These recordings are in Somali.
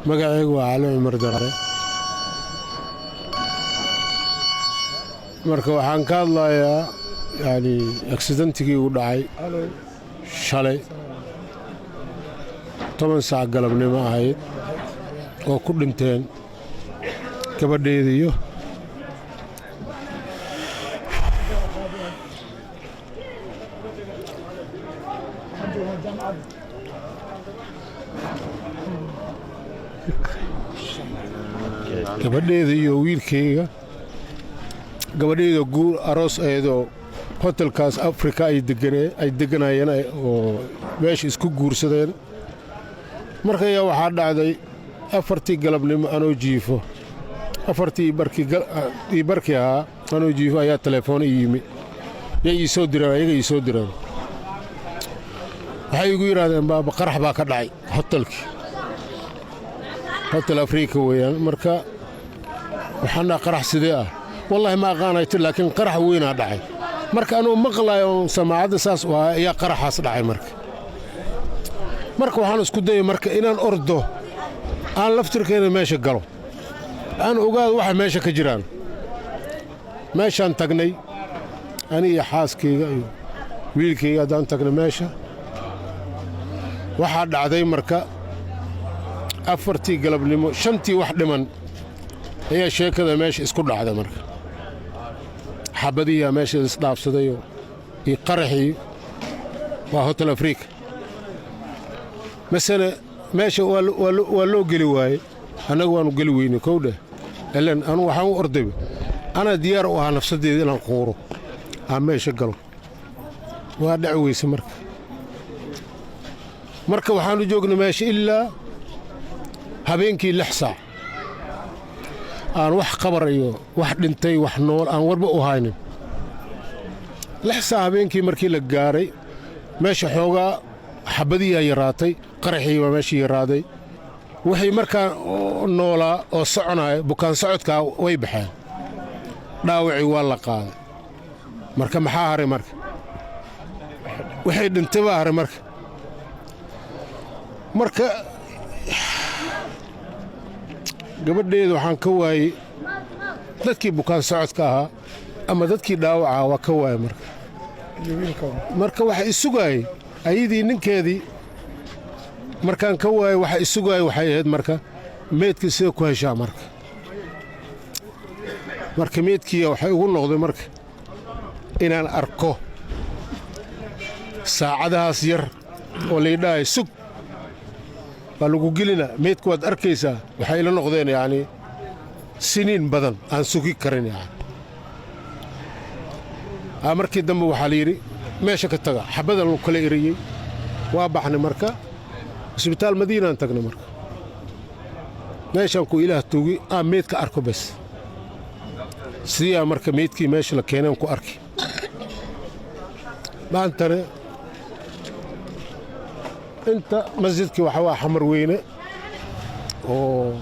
Magacaygu waa Cali Cumar Dare. Marka waxaan ka hadlayaa yani accidentigii u dhacay shalay 10 saac galabnimo ahayd oo ku dhinteen gabadheeda iyo gabadheeda iyo wiilkayga. Gabadheeda guur aroos ayadoo hotelkaas Afrika ay deganayeen oo meesha isku guursadeen. Marka ayaa waxaa dhacday 4tii galabnimo anoo jiifo, 4tii ii barkii ahaa anoo jiifo ayaa telefoon ii yimi. Yay ii soo direen, ayaga ii soo direen. Waxay igu yidhaahdeen, "Baaba, qarax baa ka dhacay hotelkii." Hotel Afrika weeyaan. Marka waxaan dhaha, "Qarax sidee ah?" "Wallaahi ma aqaanay tir, laakiin qarax weynaa dhacay." Marka anuu maqlaayo oon samaacadda saas u ahaa ayaa qaraxaas dhacay. Marka waxaan isku dayay marka inaan ordo, aan laftirkeeda meesha galo, aan ogaado waxa meesha ka jiraan. Meeshaan tagnay ani iyo xaaskayga iyo wiilkayga. Haddaan tagnay meesha, waxaa dhacday marka 4tii galabnimo, 5tii wax dhiman ayaa sheekada meesha isku dhacday. Marka xabadiyaa meesha isdhaafsadayoo iyo qaraxii. Waa Hotel Afrika. Masale meesha waa loo geli waayey, annaga waannu geli weynay kowdheh. Ilan anugu waxaan u ordayba, anaa diyaar u ahaa nafsaddeeda inaan quuro, aan meesha galo. Waa dhaci weyse. Marka waxaannu joognay meesha ilaa habeenkii 6 saac, aan wax qabar iyo wax dhintay, wax nool aan warba u haynin. 6 saac habeenkii markii la gaaray, meesha xoogaa xabadiyaa yaraatay, qaraxii baa meeshii yaraaday. Wixii markaa noolaa oo soconaya, bukaan socodkaa, way baxeen. Dhaawacii waa la qaaday. Marka maxaa haray? Marka waxay dhintay baa haray. Marka gabadheeda waxaan ka waayey dadkii bukaan socodka ahaa ama dadkii dhaawaca waa ka waayey. Marka waxa isugaayey ayadii ninkeedii. Markaan ka waayey waxa isugaayey waxay ahayd marka meydkii sida ku heshaa. Marka meydkiiya waxay ugu noqday marka inaan arko saacadahaas yar oo laydhahay, "Sug, waa lagu gelina, meydku waad arkaysaa." Waxay ila noqdeen yacnii siniin badan aan sugi karin. Yani markii dambe waxaa la yidhi, "Meesha ka taga," xabadan lu kala eriyey. Waa baxnay. Marka isbitaal Madiinaan tagnay. Marka meeshaan ku Ilaah tuugi aan meydka arko bes. Sidiyaa marka meydkii meesha la keeneen ku arki. Maantane inta masjidkii waxaa waa Xamar Weyne oo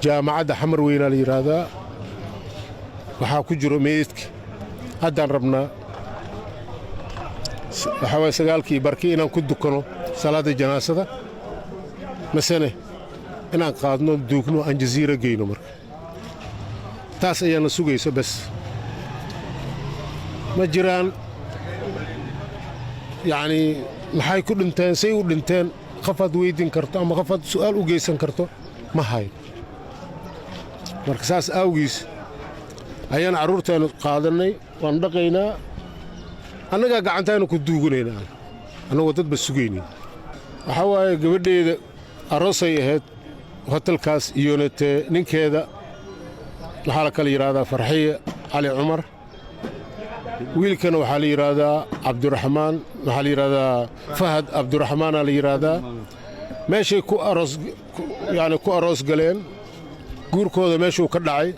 jaamacadda Xamar Weynaa la yidhaahdaa. Waxaa ku jiro meydka. Haddaan rabnaa waxaa waye 9kii barkii inaan ku dukano salaadda janaasada, masene inaan qaadno, duugno, aan Jasiira geyno. Marka taas ayaana sugaysa bes. Ma jiraan yacnii maxay ku dhinteen, say u dhinteen, qofaad weydin karto ama qofaad su'aal u geysan karto ma hayo. Marka saas awgiis ayaan carruurteennu qaadannay, waan dhaqaynaa, annagaa gacantaaynu ku duuganaynaa, annagoo dadba sugaynin. Waxaa waaye gabadheeda aroosay ahayd hotelkaas iyonatee. Ninkeeda waxaa la kala yidhaahdaa Farxiye Cali Cumar. Wiilkana waxaa la yidhaahdaa Cabdiraxmaan, waxaa la yidhaahdaa Fahad Cabdiraxmaanaa la yidhaahdaa. Meeshay ku aroos, yacni ku aroos galeen, guurkooda meeshuu ka dhacay.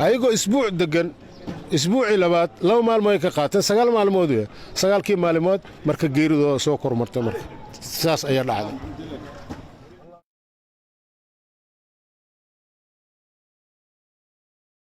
Ayagoo isbuuc deggan, isbuucii labaad 2 maalmood ay ka qaateen, 9 maalmood wey. 9kii maalmood marka geeridooda soo kormartay. Marka sidaas ayaa dhacday.